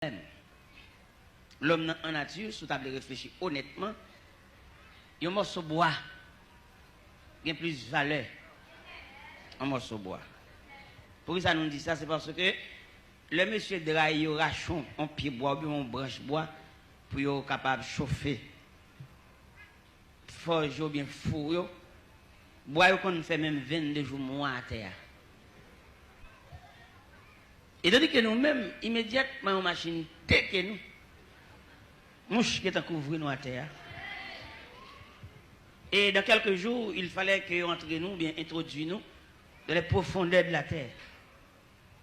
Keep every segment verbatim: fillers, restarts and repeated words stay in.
menm. Lòm nan an nati, si w ta vle reflechi onètman, yon mòso bwa gen plis valè yon mòso bwa. Poukisa nou di sa? Se paske lè mesye dray yo rache yon, yon pye bwa oubyen yon branch bwa pou yo kapab chofe fòj yo oubyen fou yo, bwa yo konn fè menm vennde jou mwa atè a. E tandike nou menm, imedyatman yon machin teke nou, mouch gentan kouvri nou atè a. Et dans quelques jours, il fallait que yo antre nou oubyen entwodui nou dans les profondeurs de la terre.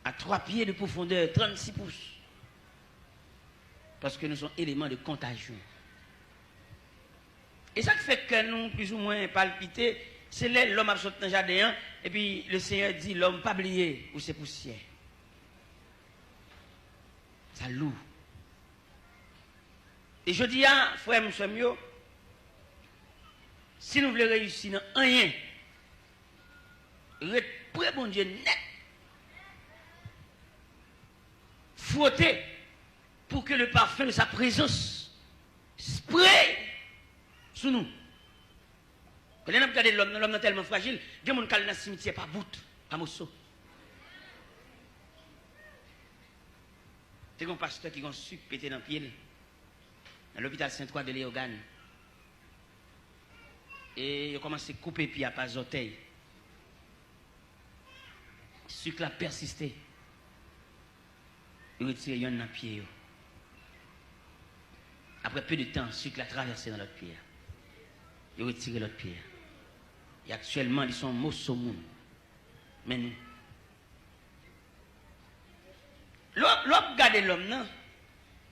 À trois pieds de profondeur, trannsis pous. Paske nou se yon eleman de kontajyon. E sa k fè kè nou plizoumwen palpite, se lè lòm ap sot nan jaden an, epi le Senyè di lòm, pa bliye, ou se pousyè. Sa lou. E jodi a, frè m, sè m yo, si nou vle reyisi nan anyen, ret pre Bondye nèt. Fwote pour que le parfum de sa présence spray sou nou. Lè n ap gade lòm nan, lòm nan tèlman frajil, gen moun k al nan simityè pa bout, pa moso. Te gen yon pastè ki gen yon sik pete nan pye l, nan lopital Sent Kwa de Leyogàn. E yo kòmanse koupe pye a pa zòtèy. Sik la pèsiste. Yo retire yonn nan pye yo. Apre peu de tan, sik la travèse nan lòt pye a. Yo retire lòt pye a. E aktyèlman, li se yon moso moun. Men nou, lè w ap, lè w ap gade lòm nan,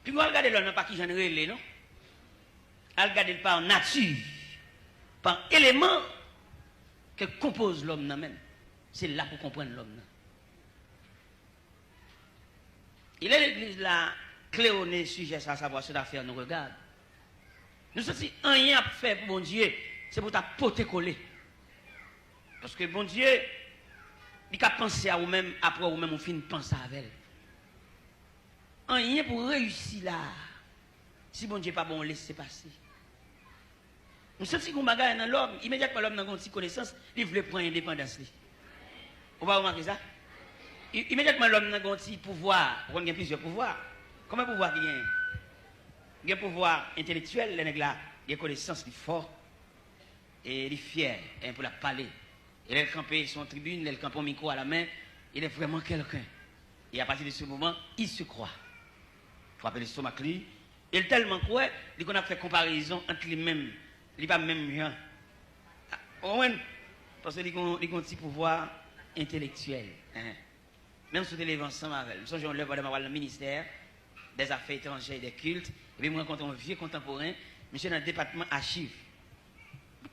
piko al gade lòm nan pa kijan l rele, non. Al gade l pa nati, pa eleman ke konpoze lòm nan menm. Se la pou w konprann lòm nan. E lè legliz la klewone sijè sa, savwa se afè nou regade. Nou santi anyen ap fè pou Bondye, se pou ta pote kole. Paske Bondye, li ka panse a ou menm, apre ou menm ou fin panse avè l. Anyen pou reyisi la a, si Bondye pa ba w lese pase. M santi gen yon bagay nan lòm, imedyatman lòm nan gen yon ti konesans, li vle pran endepandans li. Ou pa remake sa? I-, imedyatman lòm nan gen yon ti pouvwa, ou konn gen plizyè pouvwa. Konbyen pouvwa ki genyen? Gen pouvwa entelektyèl, lè nèg la gen konesans, li fò, e li fyè, e pou l ap pale. E lè l kanpe sou yon tribin, lè l kanpe yon mikwo alamen, il est vraiment quelqu'un. Et à partir de ce moment, il se croit. Frape lestomak li. E l tèlman kwè, li konn ap fè konparezon ant li menm. Li pa menm jan. Ou konprann? Paske li gon, li gon ti pouvwa entelektyèl. Hein. Menm si w te leve ansanm avè l. M sonje yon lè pandan m ap al nan ministè dèzafè etranjè e dè kilt, epi m rankontre yon vye kontanporen, misye nan depatman achiv.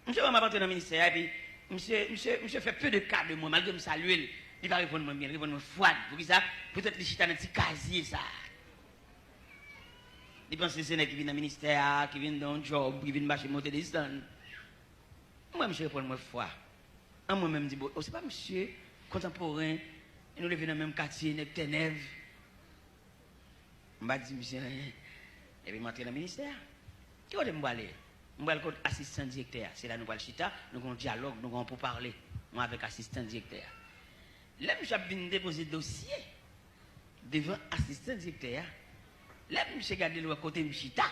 Misye wè m ap antre nan ministè a, epi misye, misye, misye fè peu de cas de mwen, malgre m salye l, li pa reponn mwen byen, li reponn mwen fwad. Poukisa? Poutèt li chita nan ti kazye sa a. Li panse se nèg ki vin nan ministè a, ki vin nan yon djòb, ki vin mache monte desann. M wè misye reponn mwen fwa. An mwen menm di, bon, o, se pa misye, kontanporen, e nou leve nan menm katye, nèg Tènèv. M pa di misye anyen. Epi m antre nan ministè a. Ki kote m prale? M pral kot asistan direktè a. Se la nou pral chita, nou gen yon dyalòg, nou gen yon poupale, mwen avèk asistan direktè a. Lè misye ap vin depoze dosye devan asistan direktè a, lè misye gade l wè kote m chita,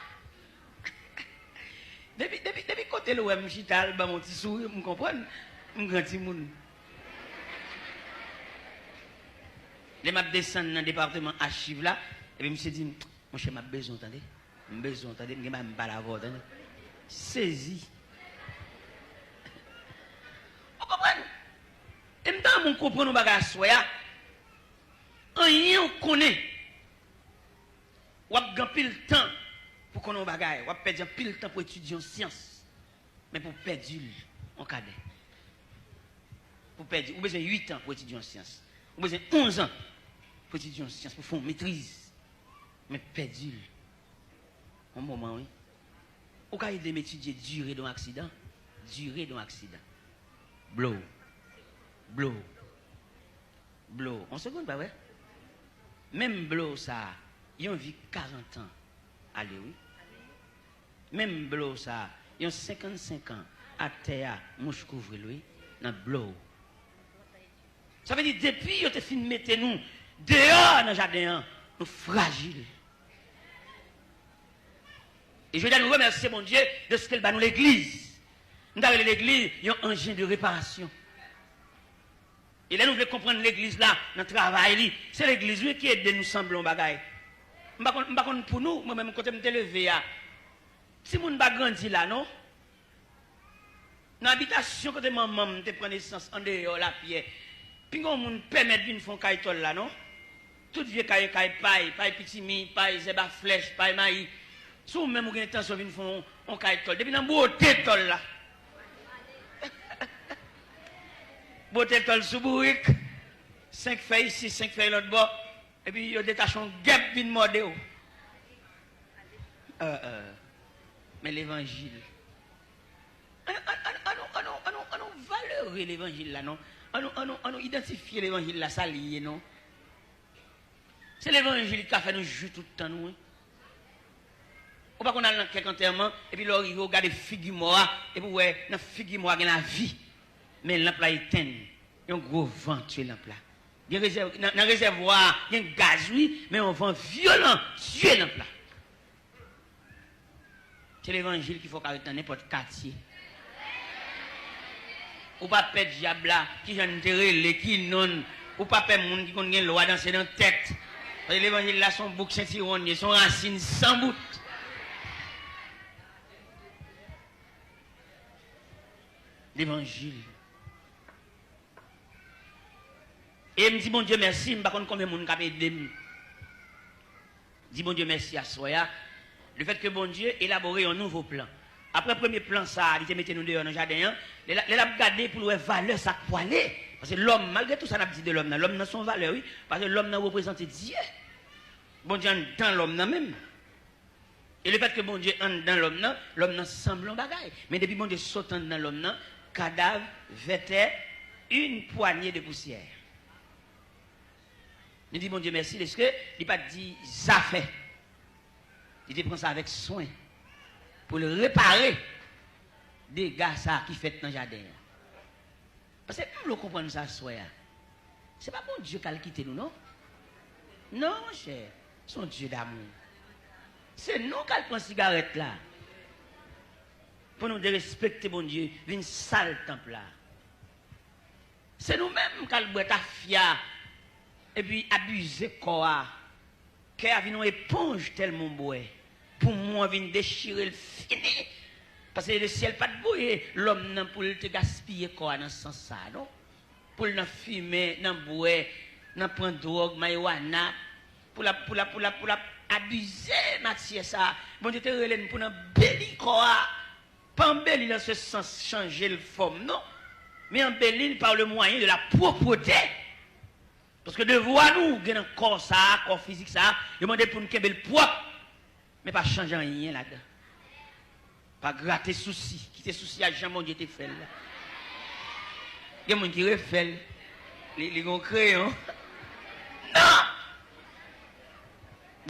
depi, depi, depi kote l wè m chita, l ban m yon ti souri, m konprann, m gran timoun. Lè m ap desann nan depatman achiv la, epi misye di m, monchè, m ap bezwen w, tande. M bezwen w, tande. M gen bagay m pale avè w, tande. Sezi. Ou konprann? E m ta renmen w konprann yon bagay aswè a. Anyen w konnen, w ap gen anpil tan pou konnen yon bagay. W ap pèdi anpil tan pou etidye yon syans. Men pou w pèdi l, yon kadè. Pou w pèdi, ou bezwen uit an pou etidye yon syans. Ou bezwen onz an pou etidye yon syans, pou fè yon metriz. Men pèdi l. Yon moman, wi. Ou ka ede m etidye dire de yon aksidan? Dire de yon aksidan. Blow. Blow. Blow. Yon segonn, pa vre? Menm blow sa a, Yon vi karant an ale wi. Menm blow sa, yon senkannsenk an atè a, mouch kouvri l wi, nan blow. Sa vle di, depi yo te fin mete nou deyò nan jaden an, nou frajil. E jodi a, nou remèsye Bondye dèske l ba nou legliz. Nou ta rele legliz yon anjen de reparasyon. E lè nou vle konprann legliz la nan travay li, se legliz wi ki ede nou sanble yon bagay. M pa konn, m pa konn pou nou, mwen menm kote m te leve a, timoun pa grandi la non. Nan abitasyon kote manman m te pran nesans andeyò lapyè, pinga yon moun pèmèt vin fè yon kay tòl la non. Tout vye kay, kay pay, pay pitimi, pay zèb a flèch, pay mayi. Si w menm ou gen entansyon vin fè yon, yon kay tòl, depi nan bwote tòl la. Bwote tòl sou bourik, senk fèy isi, senk fèy lòt bò, epi yo detache yon gèp vin mòde w. Euh, euh. Men levanjil. An, an, an, an nou, an nou, an nou, an nou valere levanjil la non. An nou, an nou, an nou idantifye levanjil la, sa l ye non. Se levanjil ki ka fè nou jwi tout tan nou wi. Ou pa konn al nan kèk antèman, epi lè w rive, w gade figi mò a, epi w wè nan figi mò a gen lavi. Men lanp la etenn. Yon gwo van tiye lanp la. Gen rezèv, nan, nan rezèvwa a, gen gaz wi, men yon van vyolan tiye lanp la. Se levanjil ki fè w ka ret nan nenpòt katye. Ou pa pè dyab la, kijan n te rele, ki non n. Ou pa pè moun ki konn gen lwa danse nan tèt. Paske levanjil la se yon bouk sentiwon l ye, se yon rasin san bout. Levanjil. E m di Bondye mèsi, m pa konn konbyen moun k ap ede m. Di Bondye mèsi aswè a. Lefètke Bondye elabore yon nouvo plan. Apre premye plan sa a, li te mete nou deyò nan jaden an, lè l, lè l ap gade pou l wè valè sa k pwale. Paske lòm, malgre tou sa n ap di de lòm nan, lòm nan se yon valè wi. Paske lòm nan reprezante Dye. Bondye anndan lòm nan menm. E lefètke Bondye anndan lòm nan, lòm nan sanble yon bagay. Men depi Bondye sot anndan lòm nan, kadav, vètè, une poignée de poussière. Nou di Bondye mèsi dèske li pa t di zafè. Li te pran sa avèk swen pou l repare dega sa ki fèt nan jaden an. Paske m vle w konprann sa aswè a. Se pa Bondye k al kite nou non. Non, monchè. Se yon Dye damou. Se nou k al pran sigarèt la pou nou derespekte Bondye, vin sal tanp la. Se nou menm k al bwè tafya epi abize kò a. Kè a vin yon eponj tèlman w bwè. Poumon an vin dechire, l fini. Paske lesyèl pa t voye lòm nan pou l te gaspiye kò a nan sans sa a, non. Pou l nan fimen, nan bwè, nan pran dwòg, marijuana, pou l ap, pou l ap, pou l ap, pou l ap abize matyè sa a. Bondye te rele n pou n anbeli kò a. Pa anbeli l an se sans chanje l fòm, non. Men anbeli l par le moyen de la propreté. Paske devwa nou gen nan kò sa a, kò fizik sa a, yo mande pou n kenbe l pwòp, men pa chanje anyen ladan. Pa grate sousi, kite sousi a jan Bondye te fè l la. Gen moun ki refè l, li, li gen yon kreyon. Non!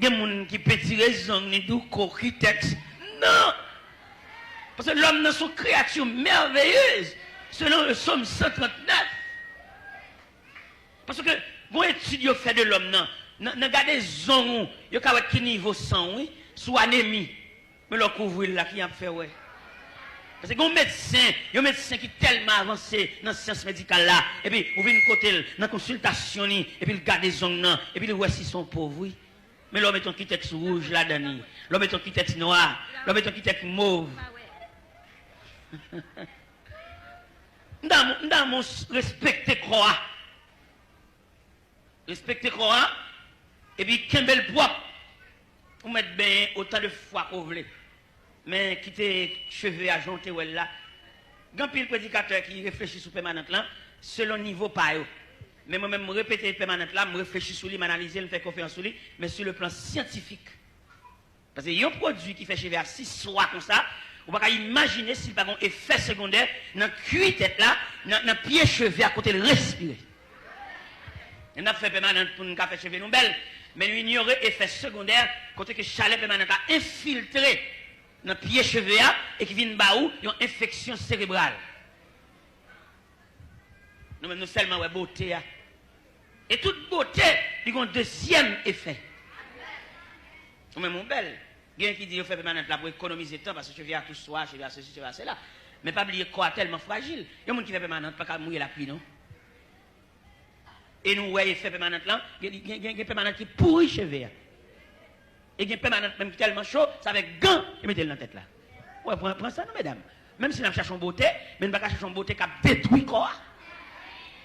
Gen moun ki pentire zong ni douko, kitèks. Non! Paske lòm nan se yon kreyati mèveyez, selon le Sòm san trant nèf. Paske gon etid yo fè de lòm nan, nan, nan gade zong ou, yo ka wè ki nivo san w, wi, si w anemi. Men lè w kouvri l la, kijan y ap fè wè? Paske gon medsen, yon medsen ki tèlman avanse nan syans medikal la, epi ou vin kote l nan konsiltasyon li, epi l gade zong nan, epi l wè si se yon pov, wi. Men lè w mete yon kitèks wouj ladan li, lè w mete yon kitèks nwa, lè w mete yon kitèks mov. M ta, m ta, m ta respekte kò a. Respekte kò a, epi kenbe l pwòp. Ou mèt benyen otan de fwa ke w vle. Men kite cheve a jan w te wè l la. Gen anpil predikatè ki reflechi sou pèmanant lan selon nivo pa yo. Men mwen menm, m repete pèmanant la, m reflechi sou li, m analize l, m fè konferans sou li, men sou le plan syantifik. Paske yon pwodui ki fè cheve a si swa konsa, ou pa ka imajine si l pa gen yon efè segondè nan kwi tèt la, nan, nan pye cheve a kote l respire. E n ap fè pèmanant pou n ka fè cheve nou bèl. Men nou inyore efè segondè kote ke chalè pèmanant la enfiltre nan pye cheve a e ki vin ba ou yon enfeksyon serebral. Nou menm nou sèlman wè bote a. E tout bote, li gen yon dezyèm efè. Ou menm ou bèl. Gen ki di yo fè pèmanant la pou ekonomize tan, paske cheve a tou swa, cheve a sesi, cheve a sela. Men pa bliye kò a tèlman frajil. Yon moun ki fè pèmanant pa ka mouye lapli non. E nou wè efè pèmanant lan, gen, gen, gen, gen pèmanant ki pouri cheve a. E gen pèmanant menm ki tèlman cho, se avèk gan yo mete l nan tèt la. Ou wè, pran, pran sa non, medam. Menm si n ap chache yon bote, men n pa ka chache yon bote k ap detwi kò a.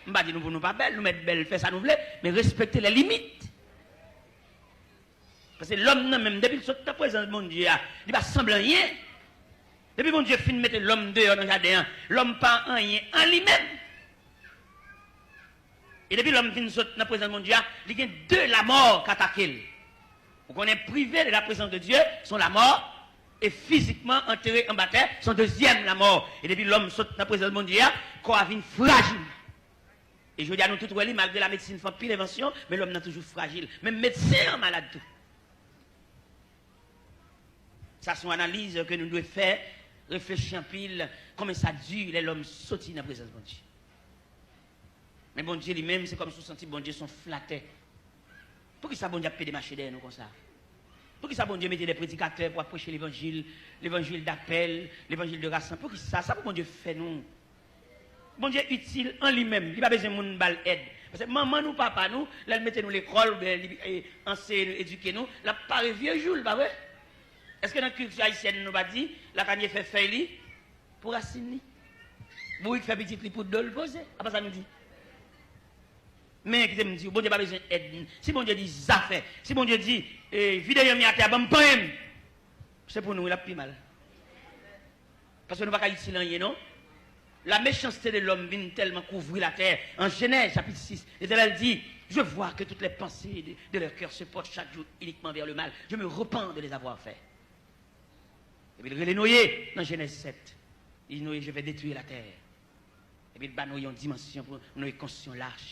M pa di nou pou nou pa bèl, nou mèt bèl, fè sa nou vle, men respekte lè limit. Paske lòm nan menm, depi l sot nan prezans Bondye a, li pa sanble anyen. Depi Bondye fin mete lòm deyò nan jaden an, lòm pa anyen an li menm. E depi lòm fin sot nan prezans Bondye a, li gen de lamò k atake l. Ou konnen prive de la présence de Dieu, se yon lamò, e fizikman antere anba tè, se yon dezyèm lamò. E depi lòm sot nan prezans Bondye a, kò a vin frajil. E jodi a nou tout wè li, malgre lamedsin fè anpil envansyon, men lòm nan toujou frajil. Menm medsen an malad tou. Sa se yon analiz ke nou dwe fè, reflechi anpil, konbyen sa di lè lòm soti nan prezans Bondye. Men Bondye li menm, se kòmsi w santi Bondye se yon flatè. Poukisa Bondye ap pede mache dèyè nou konsa? Poukisa Bondye mete de predikatè pou ap preche levanjil, levanjil dapèl, levanjil de rasanm? Poukisa? Sa pou Bondye fè nou? Bondye itil an li menm, li pa bezwen moun ba l èd. Paske manman nou, papa nou, lè l mete nou lekòl oubyen li e, anseye nou, edike nou, l ap pare vye jou l, pa vre? Èske nan kilti ayisyèn nou pa di lakanye fè fèy li pou rasin li? Bourik fè pitit li pou do l poze. A pa sa nou di? Men kite m di w, Bondye pa bezwen èd. Si Bondye di zafè, si Bondye di, eh, vide yanm yo atè a, ban m panyen m, se pou nou, wi, l ap pi mal. Paske nou pa ka itil anyen, non. La méchanceté de l'homme vin tèlman kouvri latè. An Jenèz chapit sis, Letènèl di, je vois que toutes les pensées de, de leur cœur se portent chaque jour uniquement vers le mal. Je me repens de les avoir faits. Epi l rele Noye nan Jenèz sèt. Li di Noye, je vais détruire la terre. Epi l ba Noye yon dimansyon pou Noye konstwi yon lach.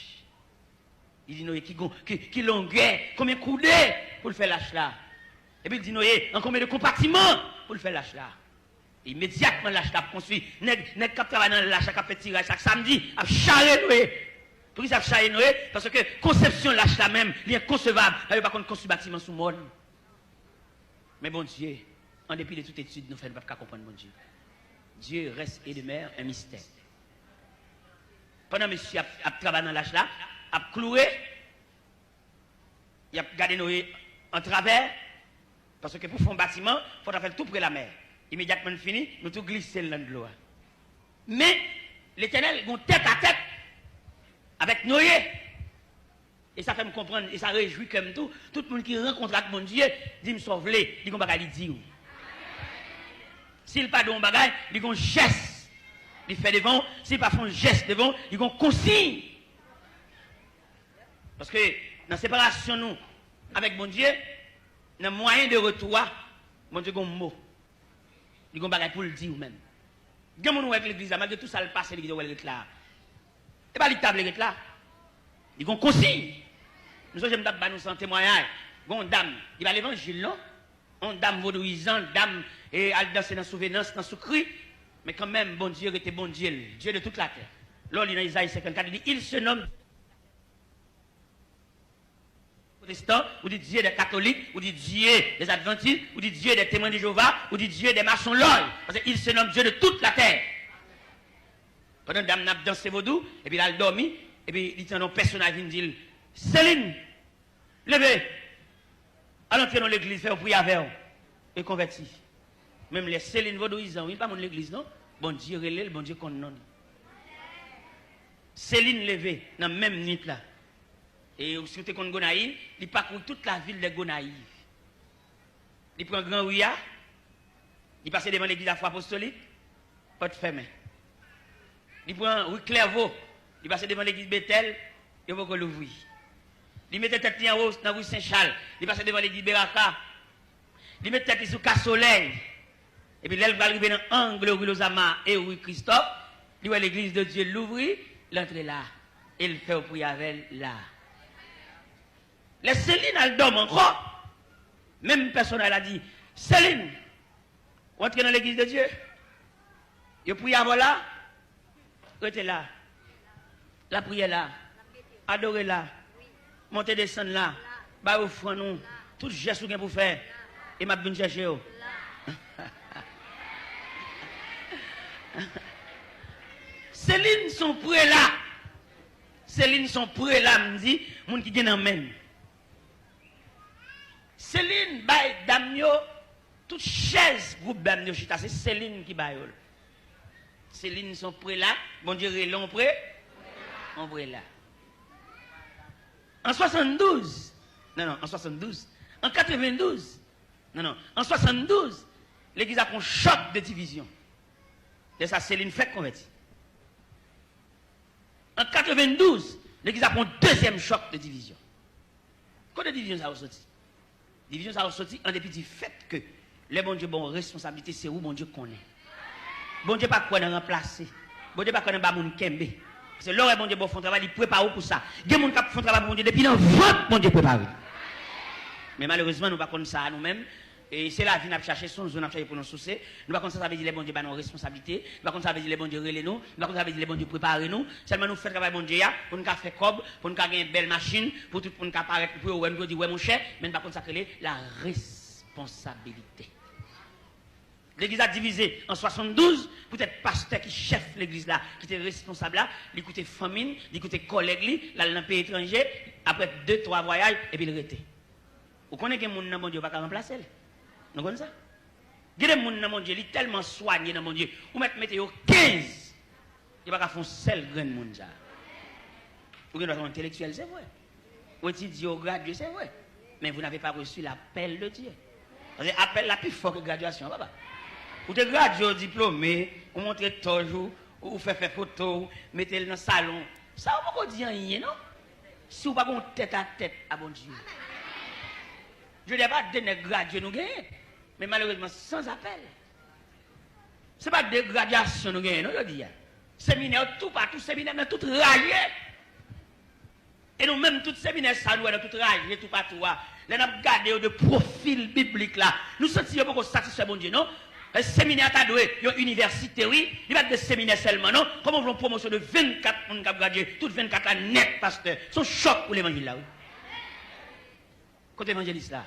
Li di Noye ki gon, ki, ki longè, konbyen koude pou l fè lach la. Epi l di Noye an konbyen de konpatiman pou l fè lach la. Imedyatman lach la ap konstwi, nèg, nèg k ap travay nan lach la, k ap fè tiraj chak samdi, ap chare Noye. Poukisa ap chare Noye? Paske konsepsyon lach la menm, li enkonsevab. Yo pa konn konstwi batiman sou mòn. Men Bondye, an depi de tout etid nou fè, nou p ap ka konprann Bondye. Dieu reste et demeure un mystère. Pandan mesye ap, ap travay nan lach la, ap kloure, y ap gade Noye antravè, paske pou fè yon batiman, fò w ta fè l tou pre lamè. Imedyatman l fini, nou tou glise l nan dlo a. Men, Letènèl gon tètatèt avèk Noye. E sa fè m konprann, e sa rejwi kè m tou, tout moun ki rankontre ak Bondye, di m sa w vle, li gon bagay li di w. Si l pa di w yon bagay, li gon jès li fè devan w. Si l pa fè yon jès devan w, li gon konsiy. Paske nan separasyon nou avèk Bondye, nan mwayen de retou a, Bondye gon mo. Li gon bagay pou l di w menm. Gen moun ou wè k legliz la, malgre tout sa l pase, li kite w wè l ret la. E pa li k ta vle ret la. Li gon konsiy. M sonje m t ap ba nou sa an temwayaj. Gon dam, li pa levanjil non. Yon dam vodouyizan, dam e al danse nan Souvenans, nan Soukri. Men kanmenm, Bondye rete Bondye l, Dieu de toute la terre. Lè w li nan Izayi senkannkat, li di, il se nomme protestan, ou di Dieu des catholiques, ou di Dieu des adventistes, ou di Dieu des témoins de Jéhovah, ou di Dieu des maçons-loges. Paske il se nomme Dieu de toute la terre. Pandan dam nan ap danse vodou, epi l al dòmi, epi li tande yon pèsonaj vin di l, Céline, leve! Al antre nan legliz, fè yo priye avè w e konvèti. Menm lè Céline vodouyizan, wi, li pa moun legliz non. Bondye rele l, Bondye konn non li. Céline leve nan menm nwit la. E si w te konn Gonayiv, li pakouri tout lavil de Gonayiv. Li pran gran ri a, li pase devan legliz Lafwa Apostolik, pòt fèmen. Li pran ri Klèvo, li pase devan legliz Betèl, yo poko louvri. Li mete tèt li anwo nan ri Sen Chal, li pase devan legliz Beraka. Li met tèt li sou Ka Solèy. Epi lè l pral rive nan ang ri Lozama e ri Kristòf, li wè legliz de Dye louvri, l antre la. E l fè yo priye avè l la. Lè Céline al dòmi ankò, menm pèsonaj la di, Céline, ou antre nan legliz de Dye? Yo priye avè w la? Rete la. Lapriyè la. Adore la. Monte desann la. Bay ofrann ou. Tout jès ou gen pou fè. E m ap vin chèche w. Céline se yon prela. Céline se yon prela, m di, moun ki gen nan men l. Céline bay dam yo, tout chèz gwoup dam yo chita, se Céline ki ba yo l. Céline se yon prela, Bondye rele yon pre, yon prela. An swasanndouz, non, non, an swasanndouz, an katrevendouz, non, non, an swasanndouz, legliz la pran yon chòk de divizyon. Lè sa, Céline fèk konvèti. An katrevendouz, legliz la pran yon dezyèm chòk de divizyon. Kote divizyon sa yo soti? Divizyon sa yo soti an depi di fèt ke lè Bondye ba w responsablite, se ou Bondye konnen. Bondye pa kwè nan ranplase. Bondye pa kwè nan ba moun kenbe. Paske lè w wè Bondye ba w fè yon travay, li prepare w pou sa. Gen moun k ap fè yon travay pou Bondye depi nan vant Bondye prepare l. Men malerezman, nou pa konn sa a nou menm. E se lavi n ap chache, se yon zo n ap chache pou nou souse. Nou pa konn sa sa vle di lè Bondye ba nou responsablite. Nou pa konn sa vle di lè Bondye rele nou. Nou pa konn sa vle di lè Bondye prepare nou. Sèlman nou fè travay Bondye a pou n ka fè kòb, pou n ka gen bèl machin, pou tout moun ka parèt, pou yo wè nou, pou yo di, wè monchè, men n pa konn sa k rele la responsabilite. Legliz la divize an swasanndouz, poutèt pastè ki chèf legliz la, ki te responsab la, li koute fanmi l, li koute kòlèg li, l al nan peyi etranje, apre de, twa vwayaj, epi l rete. Ou konnen gen moun nan Bondye ou pa ka ranplase l. Nou konn sa? Gen de moun nan Bondye, li tèlman swanye nan Bondye, ou mèt mete yo kenz, yo pa ka fè yon sèl grenn moun sa. Ou gen dwa se yon entelektyèl, se vre. Ou etidye, ou gradye, se vre. Men vous n'avez pas reçu l'appel de Dieu. Paske apèl la pi fò ke gradyasyon an, papa. Ou te gradye, ou diplome, ou montre tòj ou, ou fè fè foto, ou mete l nan salon. Sa ou poko di anyen, non? Si w pa gen yon tèt a tèt a Bondye. Jodi a pa de nèg gradye nou genyen, men malerezman san apèl. Se pa de gradyasyon nou genyen, non, jodi a. Seminè toupatou, seminè nan tout raje. E nou menm, tout seminè sa nou wè nan tout raje toupatou a, lè n ap gade yo de pwofil biblik la, nou santi yo poko satisfè Bondye, non? E seminè a ta dwe yon inivèsite, wi. Li pa t dwe seminè sèlman, non. Kòman w vle yon pwomosyon de vennkat moun k ap gradye, tout vennkat la nèt pastè? Se yon chòk pou levanjil la, wi. Kot evanjelis la?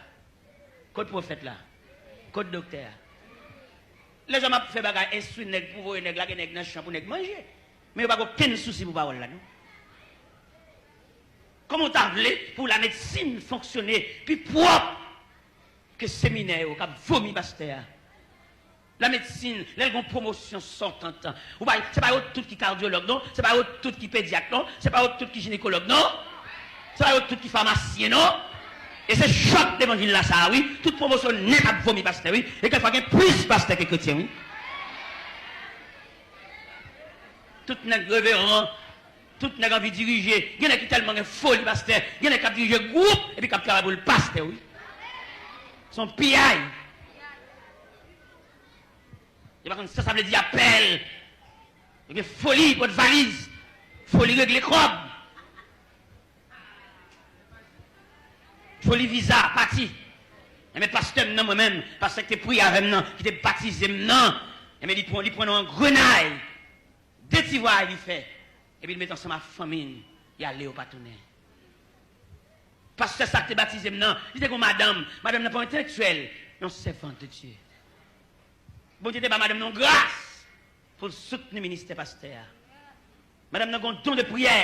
Kot pwofèt la? Kot doktè a? Lèzòm ap fè bagay, enstwi nèg pou voye nèg, lage nèg nan chan pou nèg manje. Men yo pa gen okenn sousi pou pawòl la, non. Kòman w ta vle pou lamedsin fonksyone pi pwòp ke seminè yo k ap vomi pastè a? Lamedsin, lè l gen yon pwomosyon sòtant, ou pa, se pa yo tout ki kadyològ, non. Se pa yo tout ki pedyak, non. Se pa yo tout ki jinekològ, non. Se pa yo tout ki famasyen, non. E se chòk levanjil la sa a, wi. Tout pwomosyon nèt ap vomi pastè, wi. E kèlkefwa gen plis pastè ke kretyen, wi. Tout nèg reveran, tout nèg anvi dirije. Gen nèg ki tèlman gen foli pastè, gen nèg k ap dirije gwoup epi k ap travay pou l pastè, wi. Se yon piyay. Yo pa konn sa sa vle di apèl. Yo gen foli pot valiz, foli regle kòb, foli viza, pati. Enben, pastè m nan, mwen menm, pastè ki te priye avè m nan, ki te batize m nan, enben, li pran, li pran nan yon angrenay, de ti vwayaj li fè, epi li met ansanm ak fanmi l, y ale, yo pa tounen. Pastè sa k te batize m nan, li te gen yon madanm, madanm nan pa yon entelektyèl, yon sèvant de Dye. Bondye te ba madanm nan yon gras pou l soutni ministè pastè a. Madanm nan gen yon don de priyè.